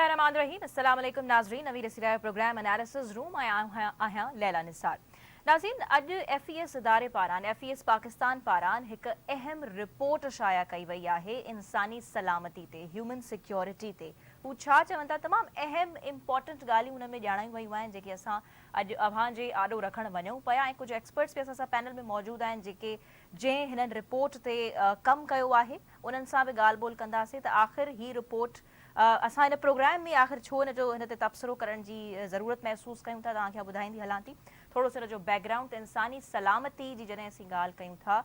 الله الرحمٰن الرحيم السلام عليڪم ناظرين اوهين ڏسي رهيا آهيو پروگرام اناليسز روم ۽ آئون آهيان ليلا نثار ناظرين اڄ ايف اي ايس اداري پاران ايف اي ايس پاڪستان پاران هڪ اهم رپورٽ شايع ڪئي وئي آهي انساني سلامتي تي هيومن سيڪيورٽي تي هو ڇا چون ٿا تمام اهم امپورٽنٽ ڳالهيون ان ۾ ڄاڻايون ويون آهن جيڪي اسان اڄ اوهان جي آڏو رکڻ وڃون پيا ۽ ڪجهه ايڪسپرٽس به اسان سان پينل ۾ موجود آهن جيڪي جنهن هنن رپورٽ تي ڪم ڪيو آهي انهن سان به ڳالهه ٻولهه ڪنداسين ته آخر هي رپورٽ اسان هن پروگرام ۾ آخر ڇو ان جو هن تي تبصرو ڪرڻ جي ضرورت محسوس ڪيون ٿا توهان کي آئون ٻڌائيندي هلان ٿي ٿورو سو ان جو بيڪ گرائونڊ ته انساني سلامتي جي جڏهن اسين ڳالهه ڪيون ٿا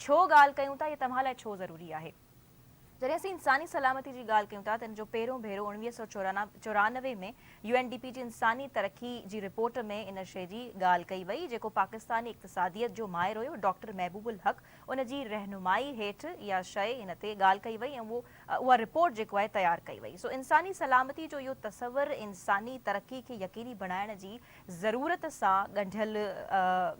ڇو ڳالهه ڪيون ٿا يا توهان لاء ڇو ضروري آهي جڏهن اسين انساني سلامتي جي ڳالهه ڪيون ٿا ته ان جو پهريون ڀيرو 1994 ۾ يو اين ڊي پي جي انساني ترقي جي رپورٽ ۾ ان شيء جي ڳالهه ڪئي وئي جيڪو پاڪستاني اقتصاديت جو ماهر هيو ڊاڪٽر محبوب الحق ان جي رهنمائي هيٺ اها شيء ان تي ڳالهه ڪئي وئي ۽ اهو اها رپورٽ جيڪو آهي تيار ڪئي وئي. سو انساني سلامتي جو اهو تصور انساني ترقي کي يقيني بڻائڻ جي ضرورت سان ڳنڍيل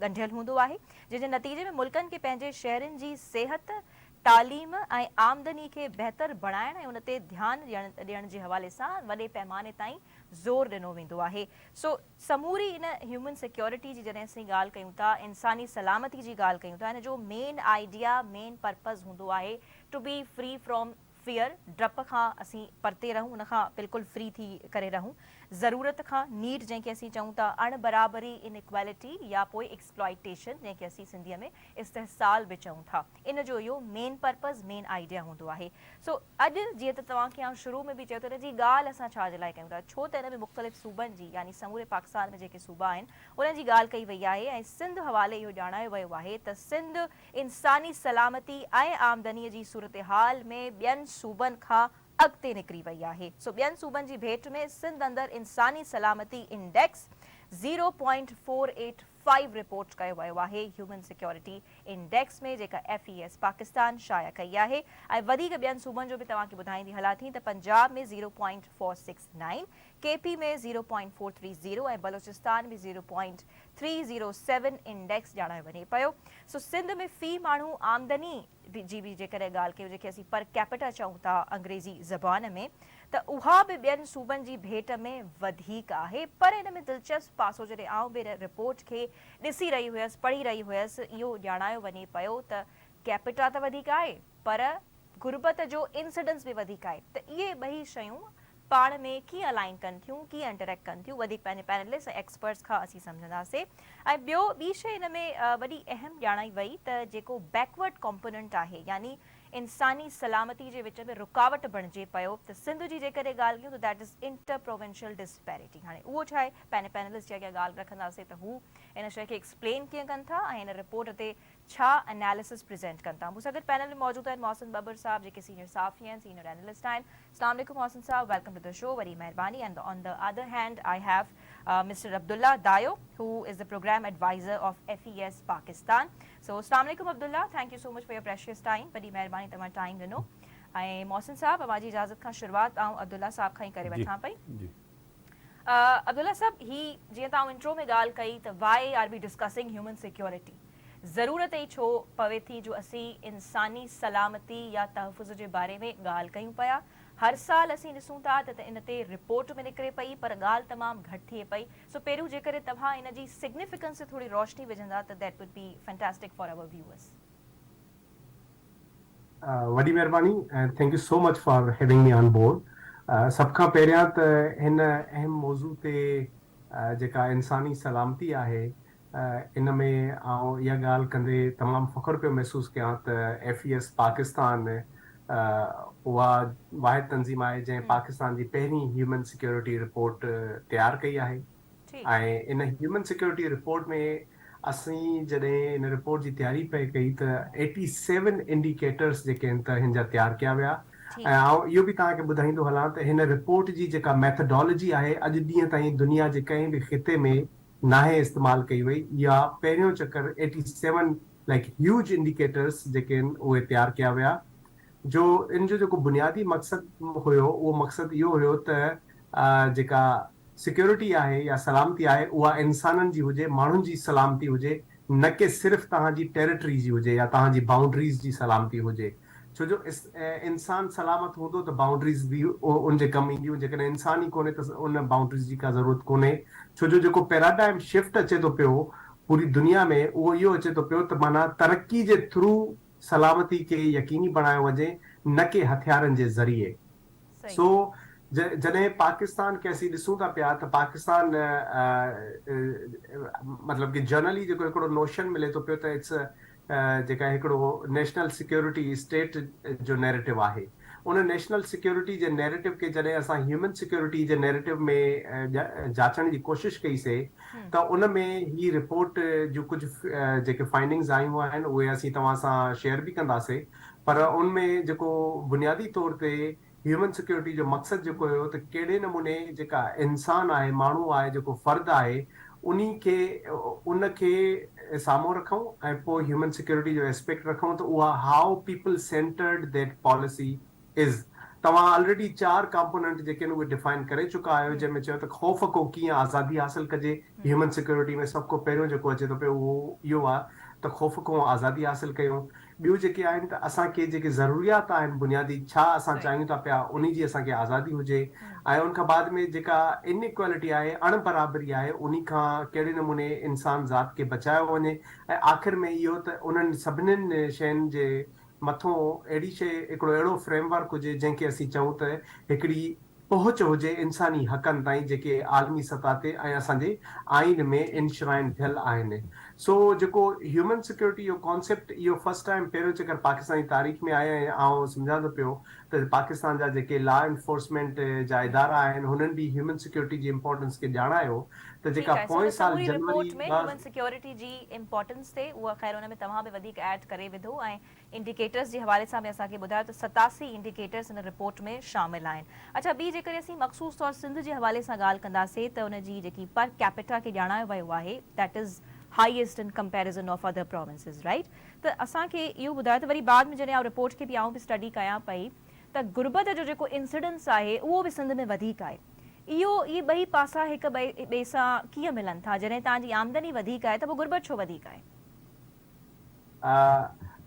ڳنڍيل هوندو آهي جنهن جي نتيجي ۾ ملڪن کي پنهنجي شهرين جي صحت، تعليم ۽ آمدني کي بهتر بڻائڻ ۽ ان تي ڌيان ڏيڻ ڏيڻ جي حوالي سان وڏي پئماني تائين زور ڏنو ويندو آهي. سو سموري ان هيومن سيڪيورٽي جي جڏهن اسين ڳالهه ڪيون ٿا انساني سلامتي جي ڳالهه ڪيون ٿا ان جو مين آئيڊيا مين پرپز هوندو آهي to be free from fear, ڊپ کان اسين پرتي رهون، ان کان بلڪل فري ٿي ڪري رهون، ضرورت کان، Need، جنهن کي اسين چئون ٿا اڻ برابري، Inequality، يا پوء Exploitation جنهن کي اسين سنڌيء ۾ استحصال به چئون ٿا. ان جو اهو مين پرپز، مين آئيڊيا هوندو آهي. سو اڄ جيئن ته توهان کي آئون شروع ۾ به چيو ته ان جي ڳالهه اسان ڇا جي لاء ڪيون ٿا؟ ڇو ته ان ۾ مختلف صوبن جي يعني سموري پاڪستان ۾ جيڪي صوبا آهن انهن جي ڳالهه ڪئي وئي آهي ۽ سنڌ حوالي اهو ڄاڻايو ويو آهي ته سنڌ انساني سلامتي ۽ آمدني جي صورتحال ۾ ٻين صوبن کان اڳتي نڪري وئي آهي، سو ٻين صوبن جي ڀيٽ ۾ سنڌ اندر انساني سلامتي انڊيڪس زيرو پوائنٽ 485 رپورٽ ڪيو ويو آهي هيومن سيڪيورٽي انڊيڪس ۾ جيڪا ايف اي ايس پاڪستان شايع ڪئي آهي ۽ وڌيڪ ٻين صوبن جو به توهان کي ٻڌائيندي هلان ٿي ته Punjab ۾ zero point 469، K P ۾ zero point 430 ۽ Balochistan ۾ zero point 307 index ڄاڻايو وڃي پيو. سو سنڌ ۾ في ماڻهو آمدني جي به جيڪڏهن ڳالهه ڪيون جنهن کي اسين پر ڪيپيٽا چئون ٿا انگريزي زبان ۾ ته اها به ٻين صوبن جي ڀيٽ ۾ وڌيڪ آهي پر ان ۾ دلچسپ پاسو جڏهن آئون به ان رپورٽ کي ڏسي رهي هيس پڙهي رهي هيس اهو ڄاڻايو وڃي پيو ته ڪيپيٽا ته وڌيڪ آهي پر غربت جو انسيڊنس به وڌيڪ آهي ته اهي ٻئي شيون پاڻ ۾ ڪيئن الائن ڪن ٿيون، ڪيئن انٽريڪٽ ڪن ٿيون، وڌيڪ پنهنجي پينلسٽ ۽ ايڪسپرٽس کان اسين سمجهنداسين. ۽ ٻيو ٻي شيء ان ۾ وڏي اهم ڄاڻائي وئي ته جيڪو بيڪورڊ ڪمپوننٽ آهي يعني انساني سلامتي جي وچ ۾ رڪاوٽ بڻجي پيو ته سنڌ جي جيڪڏهن ڳالهه ڪيون ته that is inter provincial disparity هاڻي اهو ڇا آهي پنهنجي پينلسٽ جي اڳيان ڳالهه رکنداسين ته هو ان شيء کي ايڪسپلين ڪيئن ڪن ٿا ۽ ان رپورٽ تي ڇا اناليسس پريزنٽ ڪن ٿا. مون سان گڏ پينل ۾ موجود آهن محسن ٻٻر صاحب جيڪي سينيئر صحافي آهن سينيئر انالسٽ آهن. اسلام عليڪم محسن صاحب welcome to the show وڏي مهرباني and on the other hand I have mister Abdullah Dayo who is the programme adviser of F E S Pakistan سو اسلام عليڪم Abdullah thank you so much for your precious time وڏي مهرباني توهان time ڏنو ۽ محسن صاحب اوهان جي اجازت کان شروعات آئون عبدالله صاحب کان ئي ڪري وٺان پئي. عبدالله صاحب هي جيئن ته آئون انٽرو ۾ ڳالهه ڪئي ته why are we discussing human security ضرورت ئي ڇو پوي ٿي جو اسين انساني سلامتي يا تحفظ جي باري ۾ ڳالهه ڪيون پيا هر سال اسين ڏسون ٿا ته ان تي رپورٽ به نڪري پئي پر ڳالهه تمام گهٽ ٿئي پئي سو پهريون جيڪڏهن توهان ان جي سگنيفڪنس تي ٿوري روشني وجهندا ته that would be fantastic for our viewers. وڏي مهرباني ۽ thank you so much for having me on board سڀ کان پهريان ته هن اهم موضوع تي جيڪا انساني سلامتي آهي ان ۾ آئون اها ڳالهه ڪندي تمام فخر پيو محسوس ڪيان ته ايف اي ايس پاڪستان اها واحد تنظيم آهي جنهن پاڪستان جي پهرين هيومن سيڪيورٽي رپورٽ تيار ڪئي آهي ۽ ان هيومن سيڪيورٽي رپورٽ ۾ اسين جڏهن ان رپورٽ جي تياري پئي ڪئي ته ايٽي سيون انڊيڪيٽرس جيڪي آهن ته هن جا تيار ڪيا ويا ۽ آئون اهو به توهان کي ٻڌائيندو هلان ته هن رپورٽ جي جيڪا ميٿڊالاجي آهي اڄ ڏينهن تائين دنيا جي ڪنهن به خطي ۾ ناهي استعمال ڪئي وئي اها پهريون چڪر eighty seven like huge indicators جيڪي آهن اهي تيار ڪيا ويا جو ان جو جيڪو بنيادي مقصد هيو اهو مقصد اهو هيو ته جيڪا سيڪيورٽي آهي يا سلامتي آهي اها انسانن جي هجي، ماڻهن جي سلامتي هجي نه ڪي صرف توهان جي ٽيريٽري جي هجي يا توهان جي بائونڊريز جي سلامتي هجي. ڇو جو انسان سلامت هوندو ته بائونڊريز به ان جي ڪم اينديون، جيڪڏهن انسان ئي ڪونهي ته ان بائونڊريز جي ڪا ضرورت ڪونهي. ڇو جو جيڪو پيراڊائم شفٽ اچي ٿو پيو پوري دنيا ۾ اهو اهو اچي ٿو پيو ته معنيٰ ترقي جي ٿرو سلامتي کي يقيني بڻايو وڃي نه ڪي هٿيارن جي ذريعي. سو جڏهن پاڪستان کي اسين ڏسون ٿا پيا ته پاڪستان مطلب ڪي جنرلي جيڪو هڪڙو نوشن ملي ٿو پيو ته it's جيڪا هڪڙو نيشنل سيڪيورٽي اسٽيٽ جو نيريٽو آهي ان نيشنل سيڪيورٽي جي نيريٽو کي جڏهن اسان هيومن سيڪيورٽي جي نيريٽو ۾ جاچڻ جي ڪوشش ڪئي سي ته ان ۾ هي رپورٽ جون ڪجهه جيڪي فائنڊنگز آيون آهن اهي اسين توهان سان شيئر به ڪنداسي پر ان ۾ جيڪو بنيادي طور تي هيومن سيڪيورٽي جو مقصد جيڪو هيو ته ڪهڙي نموني جيڪا انسان آهي ماڻهو آهي جيڪو فرد آهي انهي کي ان کي سامهون رکون ۽ پوء هيومن سيڪيورٽي جو اسپيڪٽ رکون ته اها how people centred that policy is توهان آلريڊي چار ڪامپوننٽ جيڪي آهن اهي ڊفائن ڪري چڪا آهيو جنهن ۾ چيو ته خوف کان ڪيئن آزادي حاصل ڪجي هيومن سيڪيورٽي ۾ سڀ کان پهريون جيڪو اچي ٿو پيو اهو اهو آهي ته خوف کان آزادي حاصل ڪيون ٻيو جيڪي آهن ته اسان کي جيڪي ضروريات آهن بنيادي ڇا اسان چاهيون ٿا پيا انهي جي اسان کي آزادي هجي ۽ ان کان بعد ۾ جيڪا ان ايڪوالٽي آهي اڻ برابري آهي انهي کان ڪهڙي نموني انسان ذات کي بچايو وڃي ۽ آخر ۾ اهو ته انهن سڀنين شين جي مٿون اهڙي شيء هڪڙو اهڙو فريم ورڪ هجي جنهن کي اسين چئون ته هڪڙي پهچ هجي انساني حقن تائين جيڪي عالمي سطح تي ۽ اسان جي آئين ۾ انشرائن ٿيل آهن. سو جيڪو هيومن سيڪيورٽي جو ڪانسيپٽ اهو فرسٽ ٽائيم پهريون چڪر پاڪستان جي تاريخ ۾ آهي ۽ آئون سمجهان ٿو پيو ته پاڪستان جا جيڪي لا انفورسمينٽ جا ادارا آهن هنن به هيومن سيڪيورٽي جي امپارٽنس کي ڄاڻايو ته ٺيڪ جيڪا آهي سو پوئين ان سال سموري جنوري رپورٽ ۾ هيومن سيڪيورٽي جي امپارٽنس تي اها خير ان ۾ توهان به وڌيڪ ايڊ ڪري وڌو ۽ انڊيڪيٽرز جي حوالي سان به اسان کي ٻڌايو ته 87 انڊيڪيٽرز ان رپورٽ ۾ شامل آهن اڇا ٻي جيڪڏهن اسين مخصوص طور سنڌ جي حوالي سان ڳالهه ڪنداسين ته ان جي جيڪي پر ڪيپيٽا کي ڄاڻايو ويو آهي that is highest in comparison of other provinces right ته اسان کي اهو ٻڌايو ته وري بعد ۾ جڏهن آئون رپورٽ کي به آئون به اسٽڊي ڪيان پئي ته غربت جو جيڪو انسيڊنس آهي اهو به سنڌ ۾ وڌيڪ آهي اهو اهي ٻئي پاسا هڪ ٻئي سان ڪيئن ملن ٿا؟ جڏهن توهان جي آمدني وڌيڪ آهي ته پوء غربت ڇو وڌيڪ آهي؟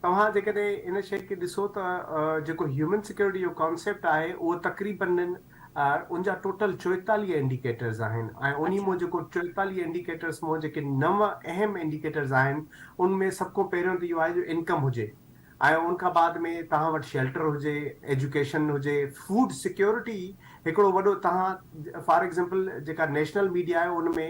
توهان جيڪڏهن ان شيء کي ڏسو ته جيڪو هيومن سيڪيورٽي جو ڪانسيپٽ آهي اهو تقريبن ان جا ٽوٽل 44 انڊيڪيٽرز آهن ۽ انهي مون جيڪو 44 انڊيڪيٽرز مون جيڪي نو اهم انڊيڪيٽرز آهن ان ۾ سڀ کان پهريون ته اهو آهي جو انڪم هجي ۽ ان کان بعد ۾ توهان وٽ شيلٽر هجي، ايجوڪيشن هجي، فوڊ سيڪيورٽي هڪڙو وڏو توهان فار ايگزامپل جيڪا نيشنل ميڊيا آهي ان ۾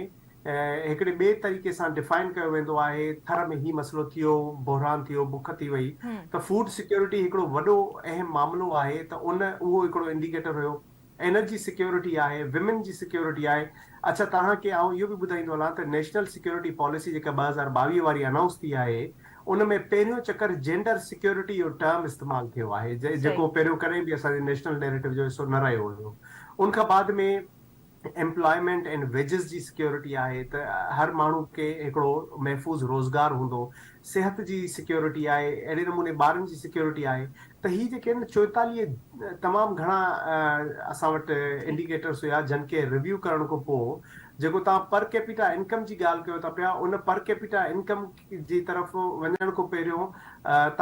هڪڙي ٻئي طريقي سان ڊفائن ڪيو ويندو آهي ٿر ۾ هي مسئلو ٿيو، بحران ٿيو، بک ٿي وئي ته فوڊ سيڪيورٽي هڪڙو وڏو اهم معاملو آهي ته ان اهو هڪڙو انڊيڪيٽر هيو. انرجي سيڪيورٽي آهي، ويمن جي سيڪيورٽي آهي. اڇا توهان کي آئون اهو به ٻڌائيندو هلان ته نيشنل سيڪيورٽي پاليسي جيڪا 2022 واري انائونس ٿي آهي ان ۾ پهريون چڪر جينڊر سيڪيورٽي جو ٽرم استعمال ٿيو آهي جيڪو پهريون ڪڏهن به اسان جي نيشنل نيريٽو جو حصو نه رهيو هيو. ان کان بعد ۾ ايمپلائمينٽ اينڊ ويجز جي سيڪيورٽي آهي ته هر ماڻهو کي هڪڙو محفوظ روزگار هوندو، صحت جي سيڪيورٽي آهي، اهڙي نموني ٻارن جي سيڪيورٽي آهي ته هي جيڪي آهن 44 تمام گهڻا اسان وٽ انڊيڪيٽرس هيا جن کي ريويو ڪرڻ کان پوء جيڪو توهان پر ڪيپيٽا انڪم جي ڳالهه ڪيو ٿا پيا ان پر ڪيپيٽا انڪم جي طرف وڃڻ کان پهريون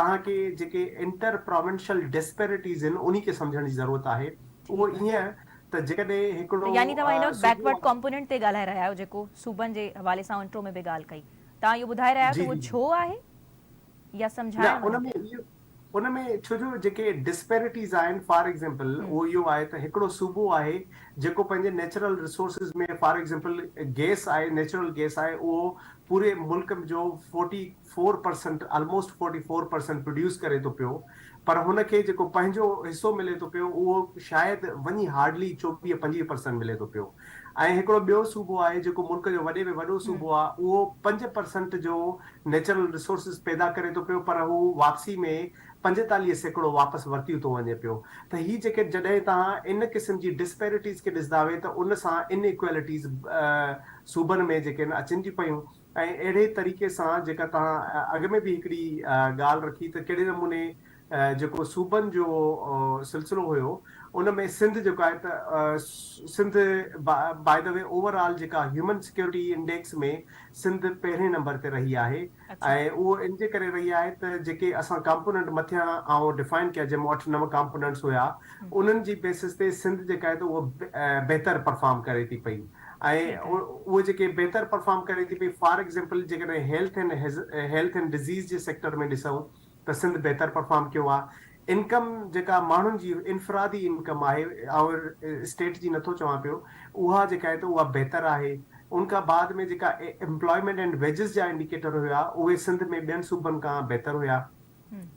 توهان کي جيڪي انٽر پراونشل ڊسپيرٽيز آهن انهي کي سمجهڻ جي ضرورت آهي اهو ائين ته جيڪڏهن هڪڙو يعني توهان هن وقت بيڪورڊ ڪمپونينٽ تي ڳالهائي رهيا آهيو جيڪو صوبن جي حوالي سان انٽرو ۾ به ڳالهه ڪئي توهان اهو ٻڌائي رهيا آهيو ته اهو ڇو آهي يا سمجهائڻ وڃو پيا. ان ۾ ڇو جو جيڪي ڊسپيرٽيز آهن فار ايگزيمپل اهو اهو آهي ته هڪڙو صوبو آهي جيڪو پنهنجي natural resources ۾ for example gas آهي نيچرل گيس آهي اهو پوري ملڪ جو forty four percent almost forty four percent produce ڪري ٿو پيو پر هن کي جيڪو پنهنجو حصو ملي ٿو پيو اهو شايد وڃي هارڊلي 24 25 پرسنٽ ملي ٿو پيو ۽ هڪڙو ٻيو صوبو آهي جيڪو ملڪ جو وڏي ۾ وڏو صوبو آهي اهو 5 پرسنٽ جو نيچرل ريسورسز پيدا ڪري ٿو پيو پر هو واپسي ۾ 45% واپس ورتيون ٿو وڃي پيو ته هي جيڪي جڏهن توهان ان قسم جي ڊسپيرٽيز کي ڏسندا وي ته ان سان ان ايڪوالٽيز صوبن ۾ جيڪي آهن اچن ٿيون پيون ۽ اهڙي طريقي سان جيڪا توهان اڳ ۾ به هڪڙي ڳالهه رکي ته ڪهڙي نموني جيڪو صوبن جو سلسلو هيو ان ۾ سنڌ جيڪو آهي ته Sindh by the way overall جيڪا هيومن سيڪيورٽي انڊيڪس ۾ سنڌ پهرين نمبر تي رهي آهي ۽ اهو ان جي ڪري رهي آهي ته جيڪي اسان ڪامپوننٽ مٿيان آئون ڊفائن ڪيا جنهن ۾ اٺ نو ڪامپوننٽس هيا انهن جي بيسس تي سنڌ جيڪا آهي ته اهو بهتر پرفارم ڪري ٿي پئي ۽ اهو جيڪي بهتر پرفارم ڪري ٿي پئي فار ايگزامپل جيڪڏهن health and health and disease جي سيڪٽر ۾ ڏسون ته سنڌ بهتر پرفارم ڪيو آهي. انڪم جيڪا ماڻهن جي انفرادي انڪم آهي آئون اسٽيٽ جي نٿو چوان پيو اها جيڪا آهي ته اها بهتر آهي. ان کان بعد ۾ جيڪا ايمپلائمينٽ اينڊ ويجز جا انڊيڪيٽر هيا اهي سنڌ ۾ ٻين صوبن کان بهتر هيا.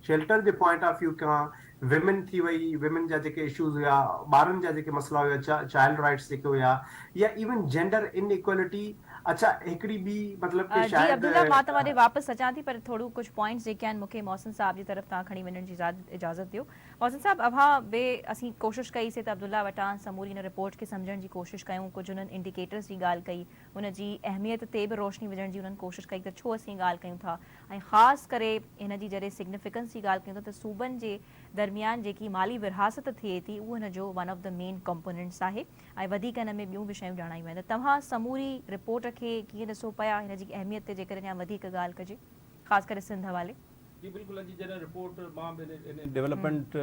شيلٽر جي پوائنٽ آف ويو کان ويمن ٿي وئي ويمن جا جيڪي اشوز هيا ٻارن جا جيڪي مسئلا هيا چائلڊ رائٽس جيڪي هيا يا ايون جينڊر ان ايڪوالٽي اڇا هڪڙي ٻي مطلب ڪي جي شايد عبدالله مان توهان ڏي واپس اچان ٿي پر ٿورو ڪجهه پوائنٽس جيڪي آهن مون کي محسن صاحب جي طرف توهان کڻي وڃڻ جي اجازت ڏيو محسن صاحب اوهان به اسين ڪوشش ڪئي سي ته عبدالله وٽان سموري ان رپورٽ کي سمجهڻ جي ڪوشش ڪيون ڪجهه انهن انڊيڪيٽرز جي ڳالهه ڪئي ان جي اهميت تي به روشني وجهڻ جي انهن ڪوشش ڪئي ته ڇو اسين ڳالهه ڪيون ٿا ۽ خاص ڪري هن جي جڏهن سگنيفڪنس جي ڳالهه ڪيون ٿا ته صوبن جي درميان جيڪي مالي ورهاست ٿئي ٿي اهو هن جو one of the main components آهي ۽ وڌيڪ ان ۾ ٻيون به شيون ڄاڻايون آهن ته توهان سموري رپورٽ کي ڪيئن ڏسو پيا هن جي اهميت تي جيڪڏهن اڃا وڌيڪ ڳالهه ڪجي خاص ڪري سنڌ حوالي. جي بلڪل اڄ جڏهن رپورٽ مان به ان ڊولپمينٽ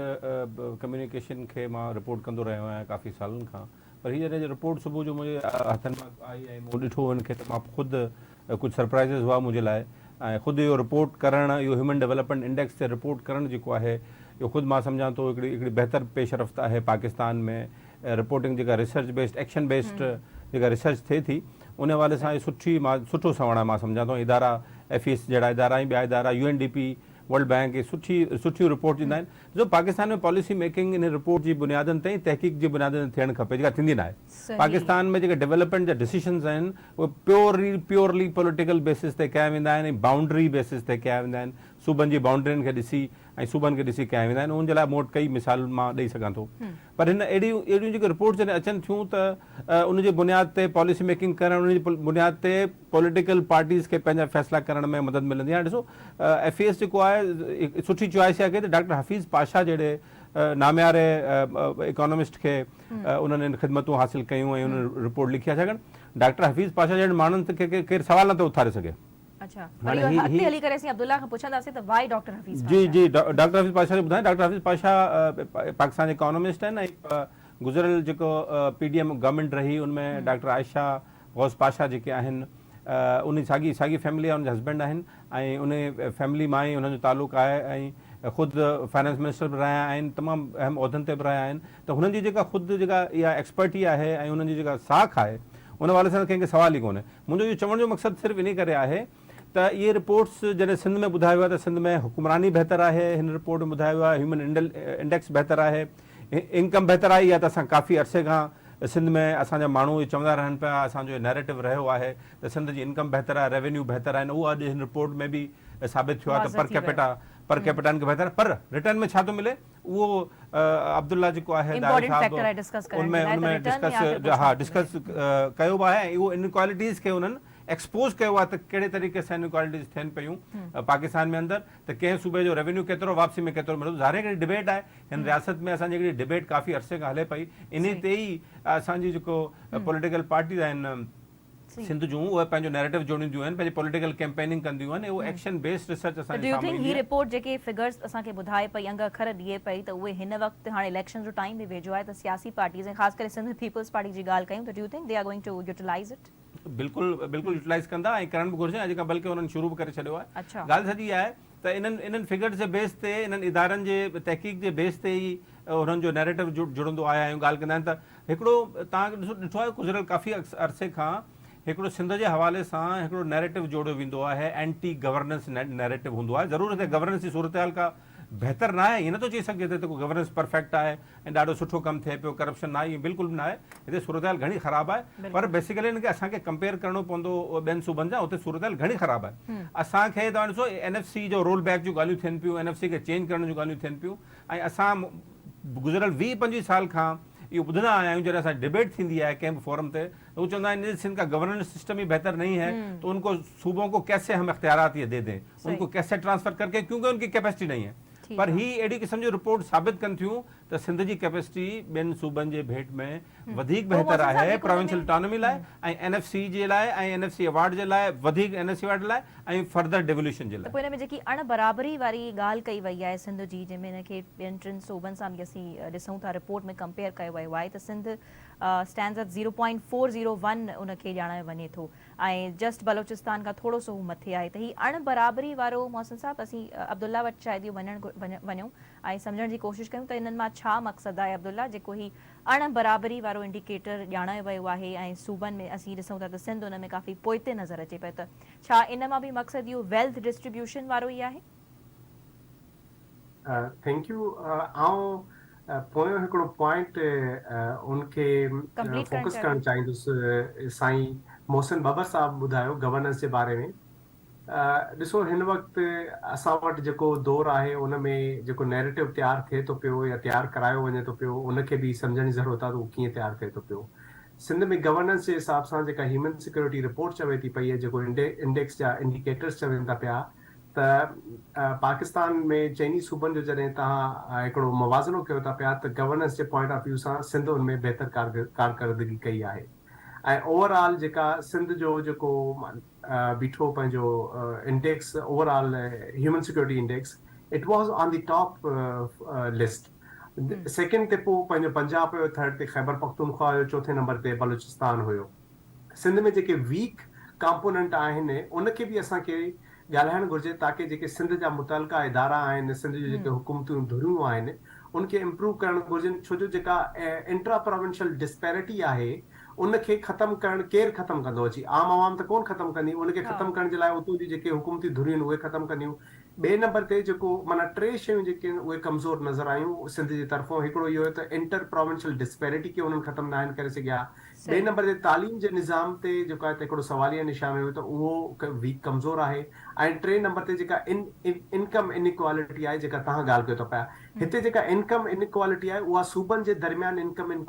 ڪميونيڪيشن کي مان رپورٽ ڪندو رهيو آهيان ڪافي سالن کان پر هي جڏهن رپورٽ صبح جو منهنجي هٿن مان آئي ۽ مون ڏٺو ان کي ته مان خود ڪجهه سرپرائزز هئا منهنجي لاء ۽ خود اهو رپورٽ ڪرڻ اهو هيومن ڊولپمينٽ انڊيڪس تي رپورٽ ڪرڻ جيڪو آهي اهو خود مان سمجهان ٿو هڪڙي هڪڙي بهتر پيش رفت آهي پاڪستان ۾ رپورٽنگ جيڪا ريسرچ بيسڊ ايڪشن بيسڊ جيڪا ريسرچ ٿئي ٿي ان حوالي سان سٺي مان سٺو سوڻ آهي مان سمجهان ٿو ادارا ايف اي ايس جهڙا ادارا ۽ ٻيا ادارا U N D P world bank اهي سٺي سٺيون رپورٽ ڏيندا آهن ڏسو پاڪستان ۾ پاليسي ميڪنگ ان رپورٽ جي بنيادن تي ۽ تحقيق جي بنيادن تي ٿيڻ کپي جيڪا ٿيندي ناهي پاڪستان ۾ جيڪا ڊولپمينٽ جا ڊسيشنز آهن اهي پيورلي پيورلي پوليٽيڪل بيسس تي ڪيا ويندا آهن ۽ بائونڊري بيسس تي ڪيا ويندا آهن صوبن جي بائونڊرين کي ڏسي ۽ صوبن کي ڏسي ڪيا ويندا آهن ان جي لاء مون وٽ ڪئي مثال مان ڏئي سگهان ٿو پر هن اهڙيون اهڙيون جيڪي رپورٽس جڏهن اچن ٿيون ته ان جي بنياد تي پاليسي ميڪنگ ڪرڻ ان جي بنياد تي پوليٽيڪل پارٽيز کي پنهنجا فيصلا ڪرڻ ۾ مدد ملندي هاڻي ڏسو ايف اي ايس جيڪو آهي سٺي چوائس اها ڪئي ته ڊاڪٽر حفيظ پاشا جهڙي نامياري اڪانومسٽ کي انهن ان خدمتون حاصل ڪيون ۽ انهن رپورٽ لکي آهي ڇاڪاڻ ڊاڪٽر حفيظ پاشا جهڙن ماڻهن کي ڪير سوال نٿو اٿاري سگهي. اڇا پر اهو اڳتي هلي ڪري اسين عبدالله کان پڇنداسين ته وائي ڊاڪٽر حفيظ پاشا؟ جي جي ڊاڪٽر حفيظ پاشا جو ٻڌايان ڊاڪٽر حفيظ پاشا پاڪستان جي اڪانومسٽ آهن ۽ گذريل جيڪو پي ڊي ايم گورنمينٽ رهي ان ۾ ڊاڪٽر عائشه غوث پاشا جيڪي آهن ان ساڳي ساڳي فيملي آهي ان جا هسبينڊ آهن ۽ ان فيملي مان ئي انهن جو تعلق آهي ۽ خود فائنانس منسٽر به رهيا آهن تمام اهم عهدن تي به رهيا آهن ته هنن جي جيڪا خود جيڪا اها ايڪسپرٽي آهي ۽ انهن جي جيڪا ساک آهي ان حوالي سان ڪنهن کي سوال ئي ڪونهي منهنجو اهو چوڻ جو مقصد صرف انهي ڪري آهي ته اهي رپورٽس جڏهن سنڌ ۾ ٻڌايو ويو آهي ته سنڌ ۾ حڪمراني بهتر آهي هن رپورٽ ۾ ٻڌايو ويو آهي هيومن انڊيڪس بهتر آهي انڪم بهتر آهي اها ته اسان ڪافي عرصي کان سنڌ ۾ اسان جا ماڻهو اهو چوندا رهن پيا اسان جو نيريٽو رهيو آهي ته سنڌ جي انڪم بهتر آهي ريونيو بهتر آهن اهو اڄ هن رپورٽ ۾ به ثابت ٿيو آهي ته پر ڪيپيٽا پر ڪيپيٽا انڪم بهتر آهي پر ريٽرن ۾ ڇا ٿو ملي اهو عبدالله جيڪو آهي دايو صاحب ان ۾ ان ۾ ڊسڪس ها ڊسڪس ڪيو به آهي ۽ اهو انڪوالٽيز کي انهن ايڪسپوز ڪيو آهي ته ڪهڙي طريقي سان انڪوالٽيز ٿين پيون پاڪستان ۾ اندر ته ڪنهن صوبي جو ريونيو ڪيترو واپسي ۾ ڪيترو ملندو ظاهر هڪڙي ڊبيٽ آهي هن رياست ۾ اسان جي هڪڙي ڊبيٽ ڪافي عرصي کان هلي پئي انهي تي ئي اسان جي جيڪو پوليٽيڪل پارٽيز آهن سنڌ جون اهي پنهنجو نيريٽو جوڙينديون آهن پنهنجي پوليٽيڪل ڪيمپيننگ ڪنديون آهن اهو ايڪشن بيسڊ ريسرچ اسان جي سامهون ايندي آهي. هي رپورٽ جيڪي فگرز اسان کي ٻڌائي پئي انگ اکر ڏئي پئي ته اهي هن وقت هاڻي اليڪشن جو ٽائيم به ويجهو آهي ته سياسي پارٽيز ۽ خاص ڪري سنڌ پيپلز پارٽي جي ڳالهه ڪيون ته do you think they are going to utilise it? بلڪل بلڪل يوٽيلائيز ڪندا ۽ ڪرڻ به گهرجي اڄ کان بلڪه انهن شروع به ڪري ڇڏيو آهي ڳالهه سڄي اها آهي ته انهن انهن فگرز جي بيس تي انهن ادارن جي تحقيق جي بيس تي ئي انهن جو نيريٽو جڙندو آهي ۽ ڳالهه ڪندا آهن ته هڪڙو توهان ڏسو ڏٺو آهي گذريل ڪافي عرصي کان هڪڙو سنڌ جي حوالي سان هڪڙو نيريٽو جوڙيو ويندو آهي اينٽي گورننس نيريٽو هوندو آهي ضرور هتي گورننس جي صورتحال ڪا بهتر ناهي ائين نٿو چئي سگهجي ته هتي ڪو گورننس پرفيڪٽ آهي ۽ ڏاڍو سٺو ڪم ٿئي پيو ڪرپشن ناهي ائين بلڪل به ناهي هتي صورتحال گهڻي خراب آهي پر بيسيڪلي هن کي اسان کي ڪمپيئر ڪرڻو پوندو ٻين صوبن سان اتي صورتحال گهڻي خراب آهي اسان کي توهان ڏسو اين ايف سي جو رول بيڪ جون ڳالهيون ٿين پيون اين ايف سي کي چينج ڪرڻ جون ڳالهيون ٿين پيون ۽ اسان گذريل 20 25 سال کان اهو ٻڌندا آيا آهيون جڏهن اسان جي ڊبيٽ ٿيندي آهي ڪنهن به فورم تي ته هو چوندا آهن سنڌ کا گورننس سسٽم هي بهتر نهين هي تو ان کو صوبون کو ڪيسي هم اختيارات يه the دين ان کو ڪيسي ٽرانسفر ڪر ڪي ڪيونڪه ان ڪي ڪيپيسٽي نهين هي. پر هي اهڙي قسم جون رپورٽ ثابت ڪن ٿيون ته سنڌ جي ڪيپيسٽي ٻين صوبن جي ڀيٽ ۾ وڌيڪ بهتر آهي پراونشل اٽانومي لاء ۽ اين ايف سي جي لاء ۽ اين ايف سي ايوارڊ جي لاء وڌيڪ اين ايف سي ايوارڊ لاء ۽ فردر ڊيولوشن جي لاء. ته پوء ان ۾ جيڪي اڻ برابري واري ڳالهه ڪئي وئي آهي سنڌ جي جنهن ۾ ان کي ٻين ٽن صوبن سان به اسين ڏسون ٿا رپورٽ ۾ ڪمپيئر ڪيو ويو آهي ته Sindh stands at zero point four zero one ان کي ڄاڻايو وڃي ٿو ۽ جسٽ بلوچستان کان ٿورو سو هو مٿي آهي ته هي اڻ برابري وارو محسن صاحب اسين عبدالله وٽ شايد اهو وڃڻ وڃون ۽ سمجهڻ جي ڪوشش ڪيون ته انهن مان ڇا مقصد آهي عبدالله جيڪو هي اڻ برابري وارو انڊيڪيٽر ڄاڻايو ويو آهي ۽ صوبن ۾ اسين ڏسون ٿا ته سنڌ ان ۾ ڪافي پوئتي نظر اچي پيو ته ڇا ان مان به مقصد اهو ويلٿ ڊسٽريبيوشن وارو ئي آهي؟ Thank you آئون پويون هڪڙو پوائنٽ ان کي فوڪس ڪرڻ چاهيندس سائين محسن ٻٻر صاحب ٻڌايو گورننس جي باري ۾ ڏسو هن وقت اسان وٽ جيڪو دور آهي ان ۾ جيڪو نيريٽو تيار ٿئي ٿو پيو يا تيار ڪرايو وڃي ٿو پيو ان کي به سمجهڻ جي ضرورت آهي ته اهو ڪيئن تيار ٿئي ٿو پيو سنڌ ۾ گورننس جي حساب سان جيڪا هيومن سيڪيورٽي رپورٽ چوي ٿي پئي جيڪو انڊيڪس جا انڊيڪيٽرس چون ٿا پيا ته پاڪستان ۾ چئني صوبن جو جڏهن توهان هڪڙو موازنو ڪيو ٿا پيا ته گورننس جي پوائنٽ آف ويو سان سنڌ ان ۾ بهتر ڪارڪردگي ڪئي آهي ۽ اوور آل جيڪا سنڌ جو جيڪو بيٺو پنهنجو index overall human security index it was on the top list second تي پوء پنهنجو پنجاب هيو ٿرڊ تي خيبر پختونخوا هيو چوٿين نمبر تي بلوچستان هيو سنڌ ۾ جيڪي ويڪ ڪامپوننٽ آهن ان کي به اسان کي ڳالهائڻ گهرجي تاڪه جيڪي سنڌ جا متعلقه ادارا آهن سنڌ جون جيڪي حڪومتون ڌريون آهن ان کي امپروو ڪرڻ گهرجن ڇو جو جيڪا انٽرا پراونشل ڊسپيرٽي آهي ان کي ختم ڪرڻ ڪير ختم ڪندو اچي عام عوام ته ڪون ختم ڪندي ان کي ختم ڪرڻ جي لاء اتو جون جيڪي حڪومتي ڌريون آهن اهي ختم ڪنديون ٻئي نمبر تي جيڪو معنيٰ ٽي شيون جيڪي آهن اهي ڪمزور نظر آيون سنڌ جي طرفون هڪڙو اهو ته انٽر پراونشل ڊسپيرٽي کي انهن ختم ناهن ڪري سگهيا ٻئي نمبر تي تعليم جي نظام تي جيڪو آهي ته هڪڙو سواليه نشان هيو ته اهو ويڪ ڪمزور آهي ۽ ٽئين نمبر تي جيڪا ان انڪم ان ايڪوالٽي آهي جيڪا توهان ڳالهه ڪيو ٿا پيا هتي جيڪا انڪم ان ايڪوالٽي آهي اها صوبن جي درميان انڪم ان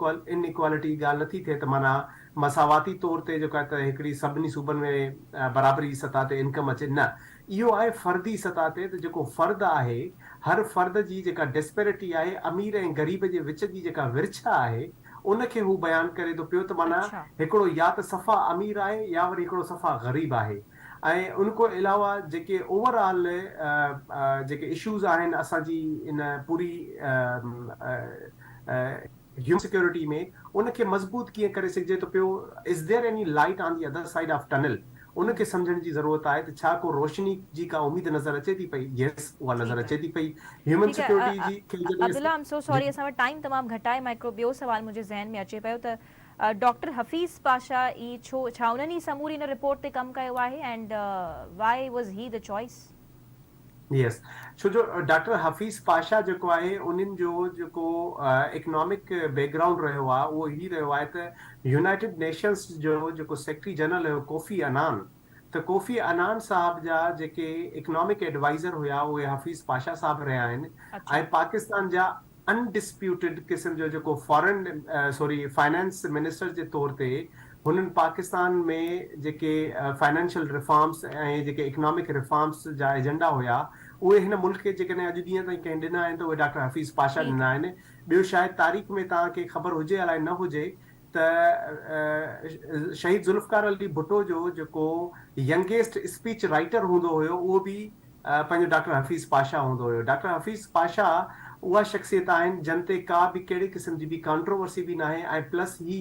ايڪوالٽي جي ڳالهه نٿي ٿئي ته معنيٰ مساواتي طور تي جيڪو آهي ته هڪڙي سڀني صوبن ۾ برابري جي سطح تي انڪم اچي نه اهو آهي فردي سطح تي ته جيڪو فرد آهي هر فرد جي جيڪا ڊسپيرٽي آهي امير ۽ غريب جي وچ جي جيڪا ورڇ آهي ان کي هو بيان ڪري ٿو پيو ته معنيٰ هڪڙو يا ته صفا امير آهي يا وري هڪڙو صفا غريب آهي ۽ ان کان علاوه جيڪي اوور آل جيڪي اشوز آهن اسان جي ان پوري هيومن سيڪيورٽي ۾ ان کي مضبوط ڪيئن ڪري سگهجي ٿو پيو is there any light on the other side of tunnel ان کي سمجهڻ جي ضرورت آهي ته ڇا ڪو روشني جي ڪا اميد نظر اچي ٿي پئي يس اها نظر اچي ٿي پئي هيومن سيڪيورٽي جي کي جڏهن عبدالله I'm so sorry اسان وٽ ٽائيم تمام گهٽ آهي مان هڪڙو ٻيو سوال منهنجي ذهن ۾ اچي پيو ته ڊاڪٽر حفيظ پاشا ئي ڇو ڇا انهن ئي سموري ان رپورٽ تي ڪم ڪيو آهي and why was he the choice. Yes ڇو جو ڊاڪٽر حفيظ پاشا جيڪو آهي انهن جو جيڪو اڪنامڪ بيڪ گرائونڊ رهيو آهي اهو هي رهيو آهي ته يونائيٽيڊ نيشنس جو جيڪو سيڪريٽري جنرل هيو ڪوفي عنان ته ڪوفي عنان صاحب جا جيڪي اڪنامڪ ايڊوائيزر هيا اهي حفيظ پاشا صاحب رهيا آهن ۽ پاڪستان جا ان ڊسپيوٽيڊ قسم جو جيڪو فارن سوري فائنانس منسٽر جي طور تي هنن پاڪستان ۾ جيڪي فائنانشل ريفارمس ۽ جيڪي اڪنامڪ ريفارمس جا ايجنڊا هيا اهي هن ملڪ کي جيڪڏهن اڄ ڏينهن تائين ڪنهن ڏنا آهن ته اهي ڊاڪٽر حفيظ پاشا ڏنا آهن ٻيو شايد تاريخ ۾ توهان کي خبر هجي الائي نه هجي ته شهيد ذوالفقار علي ڀٽو جو جيڪو ينگيسٽ اسپيچ رائيٽر هوندو هيو اهو به پنهنجو ڊاڪٽر حفيظ پاشا هوندو هيو. ڊاڪٽر حفيظ پاشا اها شخصيت آهن جن تي ڪا به ڪهڙي قسم جي به ڪانٽروورسي به ناهي ۽ پلس هي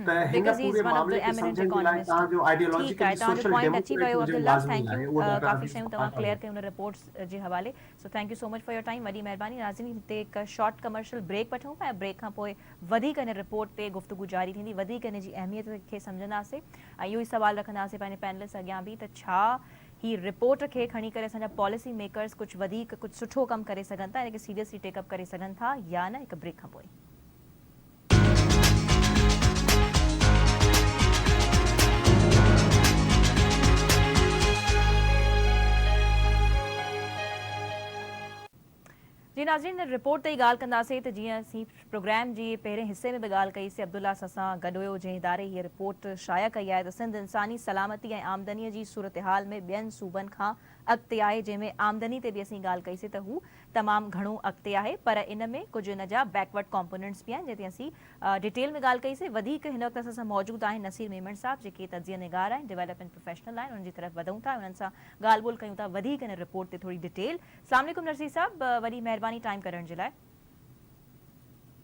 ته هن پوري معاملي کي سمجهڻ جي لاء توهان جو آئيڊيالاجيڪلي سوشل ڊيموڪريٽ هجڻ لازمي آهي اهو ڊاڪٽر حفيظ پاشا هو. So thank you so much for your time وڏي مهرباني ناظرين هتي هڪ شارٽ ڪمرشل بريڪ وٺون ٿا ۽ بريڪ کان پوء وڌيڪ هن رپورٽ تي گفتگو جاري ٿيندي وڌيڪ هن جي اهميت کي سمجهنداسين ۽ اهو ئي سوال رکنداسين پنهنجي پينلسٽ اڳيان به ته ڇا هي رپورٽ کي کڻي ڪري اسان جا پاليسي ميڪرز ڪجهه وڌيڪ ڪجهه سٺو ڪم ڪري سگهن ٿا ان کي سيريسلي ٽيڪ اپ ڪري سگهن ٿا يا نه هڪ بريڪ کان پوء. جي جي ناظرين رپورٽ تي ئي ڳالهه ڪنداسين ته جيئن اسين پروگرام جي پهرين حصي ۾ به ڳالهه ڪئي سي عبدالله اسان سان گڏ هيو جنهن اداري هيء رپورٽ شايع ڪئي آهي ته سنڌ انساني سلامتي ۽ آمدني جي صورتحال ۾ ٻين صوبن کان اڳتي آهي جنهن ۾ آمدني تي به اسين ڳالهه ڪئي سي ته هو تمام گهڻو اڳتي آهي پر ان ۾ ڪجهه ان جا بيڪورڊ ڪمپوننٽس به آهن جنهن تي اسين ڊيٽيل ۾ ڳالهه ڪئي سي وڌيڪ هن وقت اسان سان موجود آهن نصير ميمڻ صاحب جيڪي تجزيه نگار آهن ڊيولپمينٽ پروفيشنل آهن انهن جي طرف وڌون ٿا ۽ انهن سان ڳالهه ٻولهه ڪيون ٿا وڌيڪ هن رپورٽ تي ٿوري ڊيٽيل. اسلام عليڪم نصير صاحب وڏي مهرباني ٽائيم ڪڍڻ جي لاء.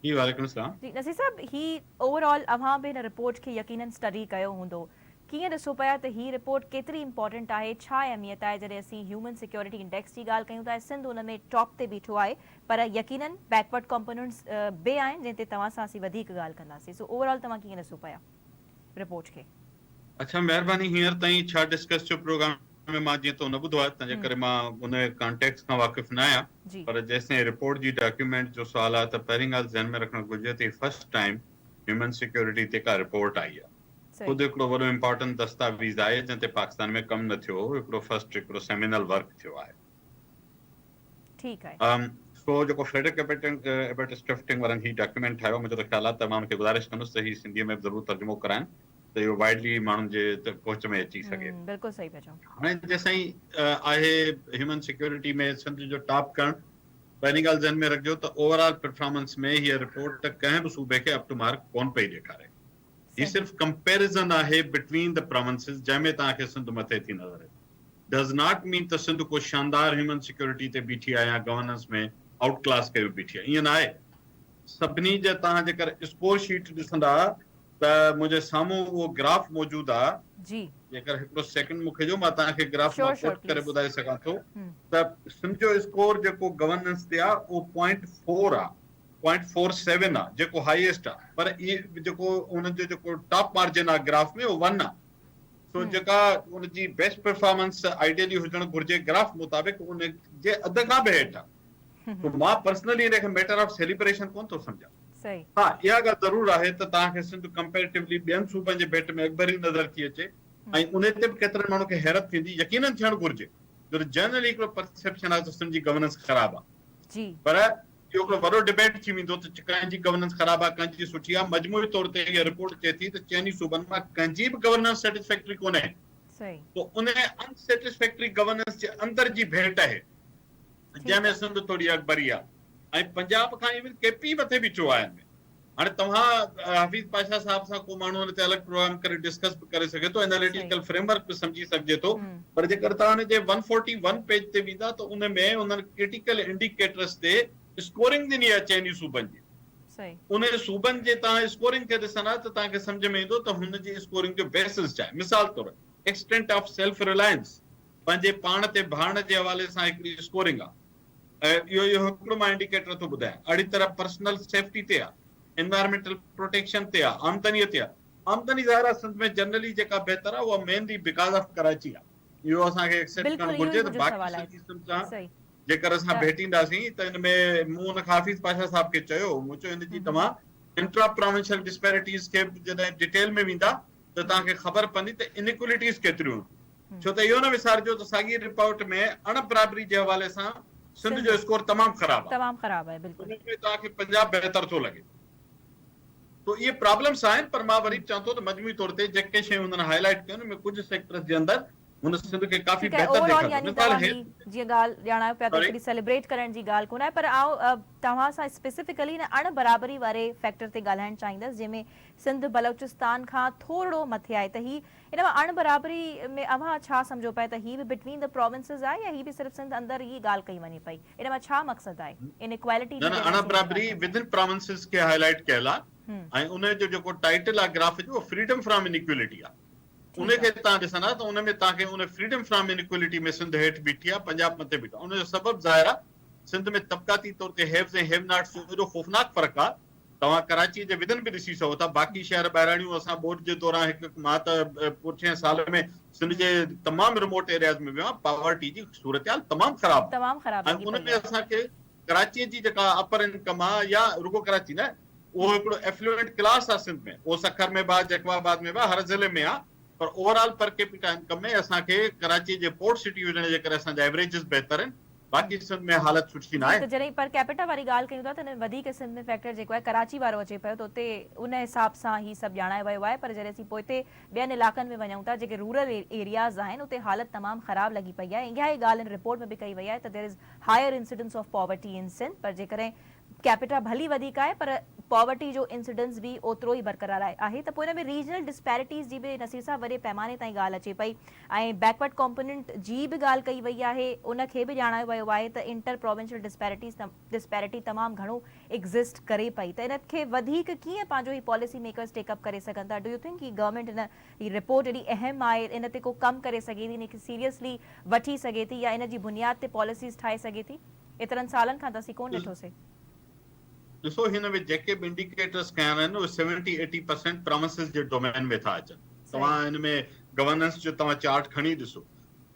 جي وعليڪم السلام. جي نصير صاحب هي اوور آل اوهان به هن رپورٽ کي يقينن اسٽڊي ڪيو هوندو ڪيئن ڏسو پيا ته هي رپورٽ ڪيتري امپارٽنٽ آهي ڇا اهميت آهي جڏهن اسين هيومن سيڪيورٽي انڊيڪس جي ڳالهه ڪيون ٿا ۽ سنڌ ان ۾ ٽاپ تي بيٺو آهي پر يقينن بيڪورڊ ڪمپوننٽس به آهن جنهن تي توهان سان اسين وڌيڪ ڳالهه ڪنداسين سو اوور آل توهان ڪيئن ڏسو پيا رپورٽ کي. اڇا مهرباني هينئر تائين ڇا ڊسڪس ٿيو پروگرام ۾ مان جيئن ته نه ٻڌو آهي تنهنجي ڪري مان ان ڪانٽيڪس کان واقف نه آهيان پر جيستائين رپورٽ جي ڊاڪيومينٽ جو سوال آهي ته پهرين ڳالهه ذهن ۾ رکڻ گهرجي ته هي فرسٽ ٽائيم هيومن سيڪيورٽي تي ڪا رپورٽ آئي آهي خود هڪڙو وڏو امپارٽنٽ دستاويز آهي جنهن تي پاڪستان ۾ ڪم نه ٿيو هو هڪڙو فرسٽ هڪڙو سيمينل ورڪ ٿيو آهي. ٺيڪ آهي. سو جيڪو فريڊرڪ ايبرٽ اسٽفٽنگ وارن هي ڊاڪيومينٽ ٺاهيو منهنجو ته خيال آهي ته مان ان کي گذارش ڪندس ته هي سنڌيء ۾ به ضرور ترجمو ڪرائن ته اهو وائيڊلي ماڻهن جي پهچ ۾ اچي سگهي. بلڪل صحيح پيا چئو. هاڻي جيسين آهي هيومن سيڪيورٽي ۾ سنڌ جو ٽاپ ڪرڻ پهرين ڳالهه ذهن ۾ رکجو ته اوور آل پرفارمنس ۾ هيء رپورٽ ڪنهن به صوبي کي اپ ٽو مارڪ ڪونه پئي ڏيکاري. هي صرف ڪمپيرزن آهي بٽوين the provinces جنهن ۾ توهان کي سنڌ مٿي ٿي نظر اچي. ڊز not مين ته سنڌ ڪو شاندار هيومن سيڪيورٽي تي بيٺي آهي يا گورننس ۾ آئوٽ ڪلاس ڪيو بيٺي آهي ائين ناهي. سڀني جا توهان جيڪر اسڪور شيٽ ڏسندا ته منهنجي سامهون اهو گراف موجود آهي. جي. جيڪر هڪڙو سيڪنڊ مون کي ڏيو مان توهان کي گراف مان ڪوٽ ڪري ٻڌائي سگهان ٿو ته سنڌ جو اسڪور جيڪو گورننس تي آهي اهو پوائنٽ فور آهي پوائنٽ فور سيون آهي جيڪو هائيسٽ آهي پر اهي جيڪو ان جو جيڪو ٽاپ مارجن آهي گراف ۾ اهو ون آهي. سو جيڪا ان جي بيسٽ پرفارمنس آئيڊيلي هجڻ گهرجي گراف مطابق ان جي اڌ کان به هيٺ آهي. سو مان پرسنلي ان کي ميٽر آف سيليبريشن ڪونه ٿو سمجهان. ها اها ڳالهه ضرور آهي ته توهان کي سنڌ ڪمپيريٽولي ٻين صوبن جي ڀيٽ ۾ اڳڀري نظر ٿي اچي ۽ ان تي به ڪيترن ماڻهن کي حيرت ٿيندي يقينن ٿيڻ گهرجي ڇو ته جنرلي هڪڙو پرسيپشن آهي ته سنڌ جي گورننس خراب آهي پر اهو هڪڙو وڏو ڊبيٽ ٿي ويندو ته ڪنهن جي گورننس خراب آهي ڪنهن جي سٺي آهي، مجموعي طور تي اها رپورٽ چئي ٿي ته چئني صوبن مان ڪنهن جي به گورننس سيٽسفيڪٽري ڪونهي، پوء ان ان سيٽسفيڪٽري گورننس جي اندر جي ڀيٽ آهي جنهن ۾ سنڌ ٿوري اڳڀري آهي ۽ پنجاب کان ايون ڪي پي مٿي بيٺو آهي ان ۾ هاڻي توهان حفيظ پاشا صاحب سان ڪو ماڻهو ان تي الڳ پروگرام ڪري ڊسڪس به ڪري سگهي ٿو اناليٽيڪل فريم ورڪ به سمجهي سگهجي ٿو پر جيڪر توهان ان جي ون فورٽي ون پيج تي ويندا ته ان ۾ انهن ڪرٽيڪل انڊيڪيٽرس تي اسڪورنگ ڏني آهي چئني صوبن جي ان صوبن جي توهان اسڪورنگ کي ڏسندا ته توهان کي سمجهه ۾ ايندو ته هن جي اسڪورنگ جو بيسس ڇا آهي مثال طور ايڪسٽينٽ آف سيلف رلائنس پنهنجي پاڻ تي ڀاڙڻ جي حوالي سان هڪڙي اسڪورنگ آهي اهو اهو هڪڙو مان انڊيڪيٽر ٿو ٻڌايان. اهڙي طرح پرسنل سيفٽي تي آ، انوائرمينٽل پروٽيڪشن تي آ، آمدنيء تي آ. آمدني ظاهر آ سنڌ ۾ جنرلي جيڪا بهتر آ اها مينلي because of Karachi آ. اهو اسان کي ايڪسيپٽ ڪرڻ بلڪل اهو ئي گهرجي ته منهنجو باقي سوال آهي. سڄي سنڌ سان صحيح جيڪر اسان ته ڀيٽينداسين ته ان ۾ مون ان کان حفيظ پاشا صاحب کي چيو مون چيو ان جي توهان انٽرا پراونشل ڊسپيرٽيز کي به جڏهن ڊيٽيل ۾ ويندا ته توهان کي خبر پوندي ته انيڪولٽيز ڪيتريون آهن. ڇو ته اهو نه وسارجو ته ساڳي رپورٽ ۾ اڻ برابري جي حوالي سان سنڌ جو اسڪور تمام خراب آهي. تمام خراب آهي بلڪل. ان ۾ توهان کي پنجاب بهتر ٿو لڳي. تو اهي پرابلمس آهن پر مان وري به چوان ٿو ته مجموعي طور تي جيڪي شيون هنن هائي لائيٽ ڪيون ان ۾ ڪجهه سيڪٽرز جي اندر هن سنڌ کي ڪافي ٺيڪ آهي بهتر اوور آل ڏيکاريو يعني مثال توهان هي هيلٿ جيئن ڳالهه ڄاڻايو پيا ته سوري. هڪڙي سيليبريٽ ڪرڻ جي ڳالهه ڪونه آهي پر آئون توهان سان اسپيسفڪلي هن اڻ برابري واري فيڪٽر تي ڳالهائڻ چاهيندس جنهن ۾ سنڌ بلوچستان کان ٿورڙو مٿي آهي ته هي ان مان اڻ برابري ۾ اوهان ڇا سمجهو پيا ته هي به بٽوين the provinces آهي يا هي به صرف سنڌ اندر ئي ڳالهه ڪئي وڃي پئي ان مان ڇا مقصد آهي ان ايڪوالٽي نه جي نه جڏهن اڻ اسين ڳالهه برابري ڪيون ودن پراونسز کي هائي لائيٽ ڪيل آهي ۽ ان جو جيڪو ٽائيٽل آهي گراف جو اهو فريڊم فرام انيڪوالٽي آهي ان ٺيڪ کي آهي. توهان ڏسندا ته ان ۾ توهان کي ان فريڊم فرام انيڪوالٽي ۾ سنڌ هيٺ بيٺي آهي پنجاب مٿي بيٺو آهي ان جو سبب ظاهر آهي سنڌ ۾ طبقاتي طور تي هيوز ۽ have nots جو ايڏو خوفناڪ فرق آهي توهان ڪراچيء جي ويڌن به ڏسي سگهو ٿا. باقي شهر ٻاهراڻيون اسان ٻوڏ جي دوران هڪ هڪ مان ته پٺئين سال ۾ سنڌ جي تمام رموٽ ايرياز ۾ ويو آهيان پاورٽي جي صورتحال تمام خراب تمام خراب آهي لڳي ۽ ان پئي ۾ آهي. اسان کي ڪراچيء جي جيڪا اپر انڪم آهي يا رڳو ڪراچي نه اهو هڪڙو افلوئنٽ ڪلاس آهي سنڌ ۾ اهو سکر ۾ به آهي جيڪب آباد ۾ به آهي هر ضلعي ۾ آهي پر اوور آل پر ڪيپيٽا انڪم ۾ اسان کي ڪراچيء جي پورٽ سٽي هجڻ جي ڪري اسان جا ايوريجز بهتر آهن. باقي سنڌ ۾ حالت سٺي ناهي. جي ته جڏهن پر ڪيپيٽا واري ڳالهه ڪيون ٿا ته ان ۾ وڌيڪ سنڌ ۾ فيڪٽر جيڪو آهي ڪراچي وارو اچي پيو ته اتي ان حساب سان هي سڀ ڄاڻايو ويو آهي پر جڏهن اسين پوئتي ٻين علائقن ۾ وڃون ٿا جيڪي رورل ايرياز آهن اتي حالت تمام خراب لڳي پئي آهي ۽ اها ئي ڳالهه ان رپورٽ ۾ به ڪئي وئي آهي ته there is higher incidence of poverty in Sindh پر جيڪڏهن ڪيپيٽا ڀلي وڌيڪ آهي پر پاورٽي جو انسيڊنس به اوترو ئي برقرار آهي ته پوء ان ۾ ريجنل ڊسپيرٽيز جي به نصير صاحب وڏي پيماني تائين ڳالهه اچي پئي ۽ بيڪورڊ ڪمپوننٽ جي به ڳالهه ڪئي وئي آهي ان کي به ڄاڻايو ويو آهي ته انٽر پراونشل ڊسپيرٽيز ڊسپيرٽي تمام گهڻو ايگزسٽ ڪري پئي ته ان کي وڌيڪ ڪيئن پنهنجو هي پاليسي ميڪرز ٽيڪ اپ ڪري سگهن ٿا do you think he government in he report ايڏي اهم آهي ان تي ڪو ڪم ڪري سگهي ٿي ان کي سيريسلي وٺي سگهي ٿي يا ان جي بنياد تي پاليسيز ٺاهي سگهي ٿي؟ ايترن سالن کان ته اسين ڪونه ڏٺوسين. ڏسو هن ۾ جيڪي به انڊيڪيٽرس کنيا ويا آهن اهي سيونٽي ايٽي پرسينٽ پراونسز جي ڊومين ۾ ٿا اچن. توهان هن ۾ گورننس جو توهان چارٽ کڻي ڏسو.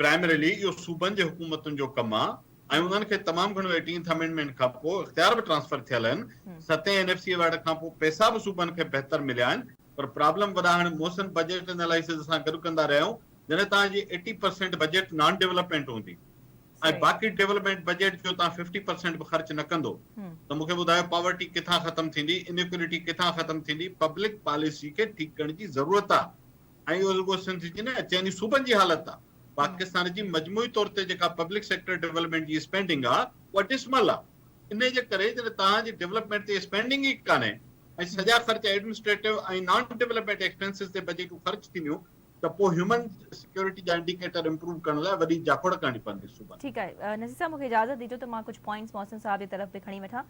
پرائمريلي اهو صوبن جي حڪومتن جو ڪم آهي ۽ انهن کي تمام گهڻو ايٽينٿ امينڊمينٽ کان پوء اختيار به ٽرانسفر ٿيل آهن. ستين اين ايف سي ايوارڊ کان پوء پئسا به صوبن کي بهتر مليا آهن پر پرابلم وڏا هاڻي محسن بجيٽ انالائسز اسان گڏ ڪندا رهيا آهيون جڏهن توهان جي eighty percent budget non development هوندي ۽ باقي ڊولپمينٽ بجيٽ جو توهان ففٽي پرسينٽ به خرچ نه ڪندو ته مون کي ٻڌايو پاورٽي ڪٿان ختم ٿيندي، انيڪولٽي ڪٿان ختم ٿيندي، پبلڪ پاليسي کي ٺيڪ ڪرڻ جي ضرورت آهي ۽ اهو رڳو سنڌ جي نه چئني صوبن جي حالت آهي، پاڪستان جي مجموعي طور تي جيڪا پبلڪ سيڪٽر ڊولپمينٽ جي اسپينڊنگ آهي اها ڊسمل آهي، انهي جي ڪري جڏهن توهان جي ڊولپمينٽ تي اسپينڊنگ ئي ڪانهي ۽ سڄا خرچ ايڊمنسٽريٽو ۽ نان ڊولپمينٽ ايڪسپينسز تي بجيٽون خرچ ٿينديون ته پوء هيومن سيڪيورٽي جا انڊيڪيٽر امپروو ڪرڻ لاء وڏي جاکوڙ ڪرڻي پوندي صوبن کي. ٺيڪ آهي نصير صاحب مونکي اجازت ڏجو ته مان ڪجهه پوائنٽس محسن صاحب جي طرف به کڻي وٺان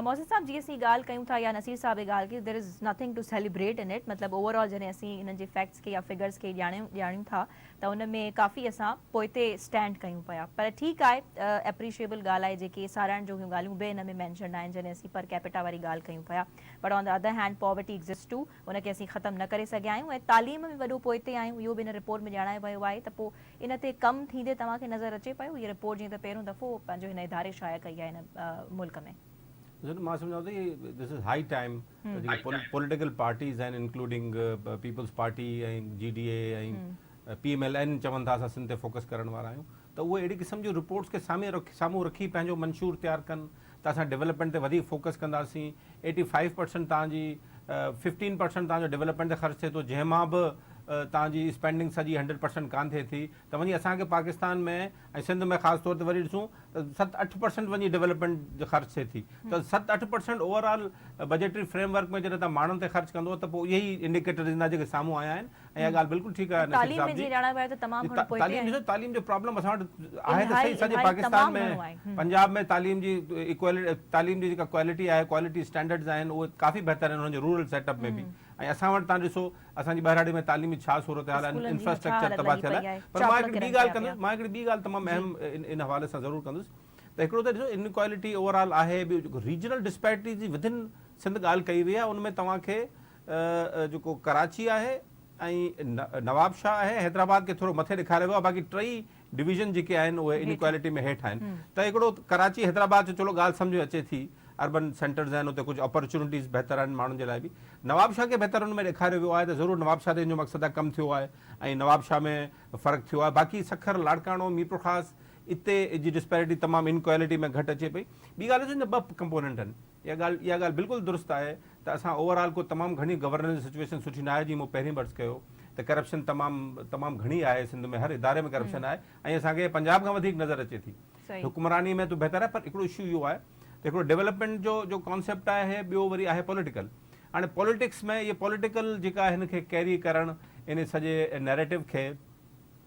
محسن صاحب جي اسين ڳالهه ڪيون ٿا يا نصير صاحب به ڳالهه ڪئي there is nothing to celebrate in it مطلب اوور آل جڏهن اسين انهن جي فيڪٽس کي يا فگرز کي ڄاڻيون ڄاڻيون ٿا ته ان ۾ ڪافي اسان پوئتي اسٽينڊ ڪيون پيا پر ٺيڪ آهي اپريشيبل ڳالهه آهي جيڪي ساراهڻ جوڳيون ڳالهيون به ان ۾ مينشنڊ آهن جڏهن اسين پر ڪيپيٽا واري ڳالهه ڪيون پيا but on the other hand poverty exist too ان کي اسين ختم نه ڪري سگهيا آهيون ۽ تعليم ۾ وڏو پوئتي آهيون اهو به هن رپورٽ ۾ ڄاڻايو ويو آهي ته پوء ان تي ڪم ٿيندي توهان کي نظر اچي پيو هيء رپورٽ جيئن ته پهريون دفعو پنهنجو هن اداري شايع ڪئي آهي هن ملڪ ۾. ڏسو مان سمجهان ٿو هي دس از هائي ٽائيم ته جيڪي پوليٽيڪل پارٽيز آهن including peoples party ۽ G D A ۽ P M L N چون ٿا اسان سنڌ تي فوڪس ڪرڻ وارا آهيون ته اهي اهڙي قسم جون رپورٽس کي سامهون رکي پنهنجو منشور تيار ڪن ته اسان ڊولپمينٽ تي وڌيڪ فوڪس ڪنداسين ايٽي فائيو پرسنٽ توهان جي ففٽين پرسنٽ توهان جو ڊولپمينٽ تي خرچ ٿئي ٿو جنهن مان به توهان جي اسپينڊنگ سڄي هنڊريڊ پرسنٽ ڪانه ٿئي ٿي ته وڃي اسان کي پاڪستان ۾ ۽ سنڌ ۾ خاص طور تي وري ڏسون ته ست اٺ پرسنٽ وڃي ڊولپمينٽ جو خرچ ٿئي ٿي ته ست اٺ percent overall budgetary framework ۾ جڏهن توهان ماڻهن تي خرچ ڪندو ته پوء اهي ئي انڊيڪيٽرز ايندا جيڪي سامهون آيا آهن ۽ اها ڳالهه بلڪل ٺيڪ آهي نصير صاحب جي تعليم ڏسو تعليم جو پرابلم اسان وٽ آهي ته صحيح سڄي پاڪستان ۾ پنجاب ۾ تعليم جي ايڪوالٽي تعليم جي جيڪا ڪوالٽي آهي ڪوالٽي اسٽينڊرڊز آهن اهي ڪافي بهتر آهن انهن جي رورل سيٽ اپ ۾ به ۽ اسان وٽ تان ڏسو اسان جي ٻهراڙي ۾ تعليم جي ڇا صورتحال آهي انفراسٽرڪچر تباهه ٿيل آهي پر مان هڪڙي ٻي ڳالهه ڪندس مان هڪڙي ٻي ڳالهه تمام اهم ان حوالي سان ضرور ڪندس ته هڪڙو ته ڏسو انڪوالٽي اوور آل آهي ٻيو جيڪو ريجنل ڊسپيرٽي جي ودن سنڌ ڳالهه ڪئي وئي آهي ان ۾ توهان کي جيڪو ڪراچي آهي ۽ نوابشاهه آهي حيدرآباد کي ٿورو مٿي ڏيکاريو ويو آهي باقي ٽئي ڊويزن جيڪي آهن اهي انڪوالٽي ۾ هيٺ آهن ته هڪڙو ڪراچي حيدرآباد جو چلو ڳالهه سمجهه ۾ اچي ٿي اربن سينٽرز آهن اتي ڪجهه اپرچونٽيز بهتر آهن ماڻهن جي لاء به نوابشاهه کي بهتر ان ۾ ڏيکاريو ويو آهي ته ضرور نوابشاهه تي ان جو مقصد آهي ڪم ٿيو آهي ۽ نوابشاهه ۾ فرق ٿيو آهي باقي سکر لاڙڪاڻو ميرپورخاص اتي جي ڊسپيرٽي تمام انڪوالٽي ۾ گهٽ اچي پئي ٻي ڳالهه ڏسو ٻه ڪمپوننٽ آهن اها ڳالهه اها ڳالهه بلڪل درست آهي ته اسان اوور آل ڪو تمام گهڻي گورننس جي سچويشن سٺي نه آهي جيئن مون پهرين به عرض ڪيو ته ڪرپشن تمام تمام گهڻي آهي سنڌ ۾ هر اداري ۾ ڪرپشن آهي ۽ اسان کي پنجاب کان وڌيڪ نظر اچي ٿي حڪمراني ۾ ته بهتر آهي پر هڪڙو اشو اهو آهي ته هڪڙو ڊولپمينٽ جو جو ڪانسيپٽ آهي ٻيو وري آهي پوليٽيڪل هاڻي پوليٽڪس ۾ اهي پوليٽيڪل جيڪا هن کي ڪيري ڪرڻ ان سڄي نيريٽو کي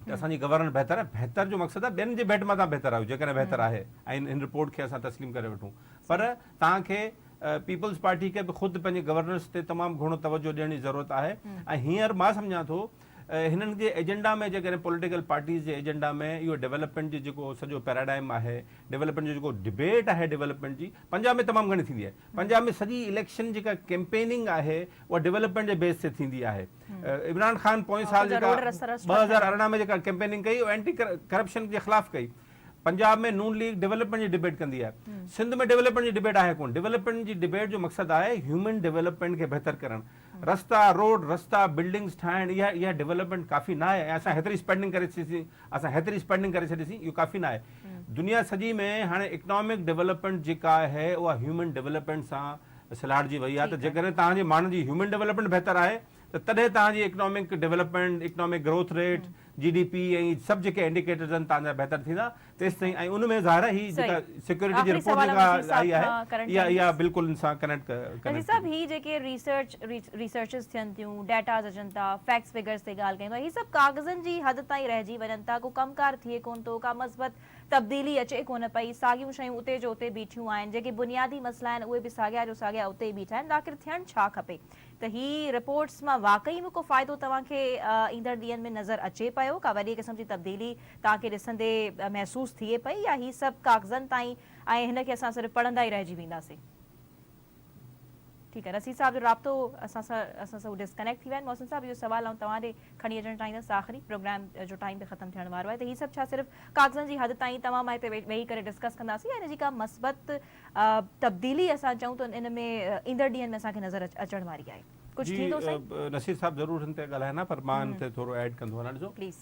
ته اسان جي گورننس بهتر آهي، بهتر جو مقصد آهي ٻين جي ڀيٽ ۾ توهان بهتر آهيو جيڪڏهن بهتر آهي ۽ هن رپورٽ کي اسان تسليم ڪري وٺون پر توهان کي پيپلز پارٽي کي به خود پنهنجي گورننس تي تمام گهڻو توجهه ڏيڻ جي ضرورت آهي ۽ هينئر مان سمجهان ٿو هنن جي ايجنڊا ۾ جيڪڏهن پوليٽيڪل پارٽيز جي ايجنڊا ۾ اهو ڊولپمينٽ جي جيڪو سڄو پيراڊائم آهي ڊولپمينٽ جو جيڪو ڊبيٽ آهي ڊولپمينٽ جي پنجاب ۾ تمام گهڻي ٿيندي آهي پنجاب ۾ سڄي اليڪشن جيڪا ڪيمپيننگ آهي اها ڊولپمينٽ جي بيس تي ٿيندي آهي عمران خان پوئين سال جيڪا 2018 ۾ جيڪا ڪيمپيننگ ڪئي اها اينٽي ڪرپشن جي خلاف ڪئي. پنجاب ۾ نون ليگ ڊولپمينٽ جي ڊبيٽ ڪندي آهي. سنڌ ۾ ڊولپمينٽ جي ڊبيٽ آهي ڪونه. ڊولپمينٽ جي ڊبيٽ جو مقصد آهي هيومن ڊولپمينٽ کي بهتر ڪرڻ. رستا، روڊ، رستا، بلڊنگز ٺاهڻ اها اها ڊولپمينٽ ڪافي ناهي ۽ اسان هيتري اسپينڊنگ ڪري ڇڏيسين اسان هيتري اسپينڊنگ ڪري ڇڏيسين اهو ڪافي ناهي. دنيا سڄي ۾ هاڻي اڪنامڪ ڊولپمينٽ جيڪا آهي اها هيومن ڊولپمينٽ سان سلهاڙجي وئي آهي ته جيڪڏهن توهان جي ماڻهن جي هيومن ڊولپمينٽ بهتر آهي ته تڏهن توهان جي economic development, economic growth rate, G D P ۽ سڀ جيڪي انڊيڪيٽرز آهن توهان جا بهتر ٿيندا تيستائين ۽ ان ۾ ظاهر آهي هي جيڪا سيڪيورٽي جي رپورٽ جيڪا آئي آهي اها اها بلڪل ان سان ڪنيڪٽ نذير صاحب هي جيڪي ريسرچ ريسرچز ٿين ٿيون ڊيٽاز اچن ٿا فيڪٽس فگرز تي ڳالهه ڪيون ٿا هي سڀ ڪاغذن جي حد تائين رهجي وڃن ٿا ڪو ڪم ڪار ٿئي ڪونه ٿو ڪا مثبت تبديلي اچي ڪونه پئي ساڳيون شيون اتي جو اتي بيٺيون آهن جيڪي بنيادي مسئلا آهن اهي به ساڳيا جو ساڳيا اتي ئي بيٺا آهن ته آخر ٿيڻ ڇا کپي ته هي رپورٽس مان واقعي ۾ ڪو فائدو توهان کي ايندڙ ڏينهن ۾ نظر اچي پيو؟ ڪا وڏي قسم جي تبديلي توهان کي ڏسندي محسوس ٿئي پئي يا هي سڀ ڪاغذن تائين ۽ هن کي اسان صرف پڙهندا ئي رهجي وينداسين؟ ٺيڪ آهي نصير صاحب جو رابطو اسان سان اسان سان هو ڊسڪنيڪٽ ٿي ويا آهن محسن صاحب اهو سوال آئون توهان ڏي کڻي اچڻ چاهيندس آخري پروگرام جو ٽائيم به ختم ٿيڻ وارو آهي ته هي سڀ ڇا صرف ڪاغذن جي حد تائين توهان مان هتي ويهي ڪري ڊسڪس ڪنداسين يا ان جي ڪا مثبت تبديلي اسان چئون ته ان ۾ ايندڙ ڏينهن ۾ اسان کي نظر اچڻ واري آهي. ڪجهه ٿيندو سائين؟ جي نصير صاحب ضرور هن تي ڳالهائن ها پر مان هن تي ٿورو ايڊ ڪندو وڃان ڏسو پليز.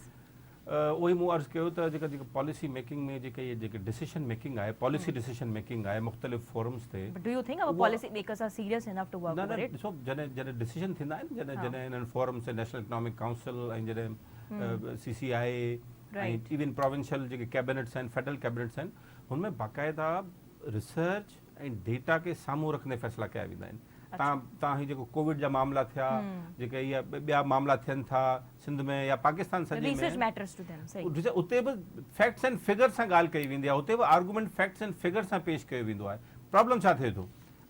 اهو ئي مون عرض ڪيو ته جيڪا جيڪا پاليسي ميڪنگ ۾ جيڪا اهي جيڪي ڊسيشن ميڪنگ آهي پاليسي ڊسيشن ميڪنگ آهي مختلف فورمز تي do you think our policy makers are serious enough to work نه اوور نه اٽ؟ ڏسو جڏهن جڏهن ڊسيشن ٿيندا آهن جڏهن جڏهن انهن فورمز تي نيشنل اڪنامڪ ڪائونسل ۽ جڏهن سي سي آء ۽ ايون پراونشل جيڪي ڪيبنيٽس آهن فيڊرل ڪيبنيٽس آهن هن ۾ باقاعده ريسرچ ۽ ڊيٽا کي سامهون رکندي فيصلا ڪيا ويندا آهن تان تان هي جيڪو ڪووڊ جا معاملا ٿيا جيڪي اهي ٻيا معاملا ٿين ٿا سنڌ ۾ يا پاڪستان سڄي ۾ ريسرچ ميٽرز ٽو ديم صحيح اتي به فيڪٽس اينڊ فگر سان ڳالهه ڪئي ويندي آهي اتي به آرگومينٽ فيڪٽس اينڊ فگر سان پيش ڪيو ويندو آهي پرابلم ڇا ٿئي ٿو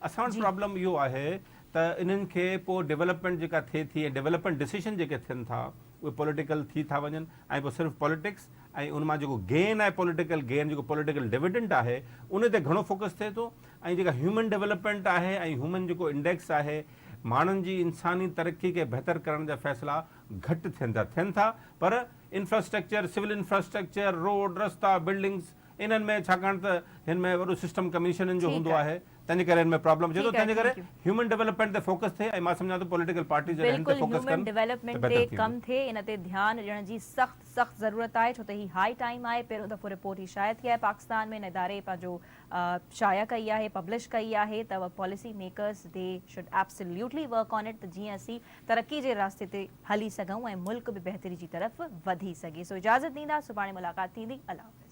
اسان وٽ پرابلم اهو آهي ته انهن کي پوء ڊيولپمينٽ جيڪا ٿئي ٿي ۽ ڊيولپمينٽ ڊسيشن جيڪي ٿين ٿا اهي پوليٽيڪل ٿي ٿا وڃن ۽ پوء صرف پوليٽڪس ۽ ان مان جيڪو گين آهي پوليٽيڪل گين جيڪو پوليٽيڪل ڊويڊنڊ آهي ان تي گهڻو فوڪس ٿئي ٿو ۽ جيڪا هيومن ڊولپمينٽ آهي ۽ هيومن جيڪو انڊيڪس آهي ماڻهن جي انساني ترقي کي بهتر ڪرڻ جا فيصلا گهٽ ٿين ٿا ٿين ٿا پر انفراسٽرڪچر سول انفراسٽرڪچر روڊ رستا بلڊنگس انهن ۾ ڇاڪاڻ ته هن ۾ وڏو سسٽم ڪميشنن جو هوندو آهي تنهن جي ڪري هن ۾ پرابلم اچي ٿو تنهن جي ڪري هيومن ڊولپمينٽ تي فوڪس ٿئي ۽ مان سمجهان ٿو پوليٽيڪل پارٽيز جڏهن هن تي بلڪل فوڪس هيومن ڪن ته ڊولپمينٽ بهتر تي ٿيندو. ڪم ٿئي ان تي ڌيان ڏيڻ جي سخت سخت ضرورت آهي ڇو ته هي هائي ٽائيم آهي پهريون دفعو رپورٽ هي شايع ٿي آهي پاڪستان ۾ ان اداري پنهنجو شايع ڪئي آهي پبلش ڪئي آهي ته policy makers they should absolutely work on it ته جيئن اسين ترقي جي راستي تي هلي سگهون ۽ ملڪ به بهتري جي طرف وڌي سگهي سو اجازت ڏيندا سڀاڻي ملاقات ٿيندي الله حافظ.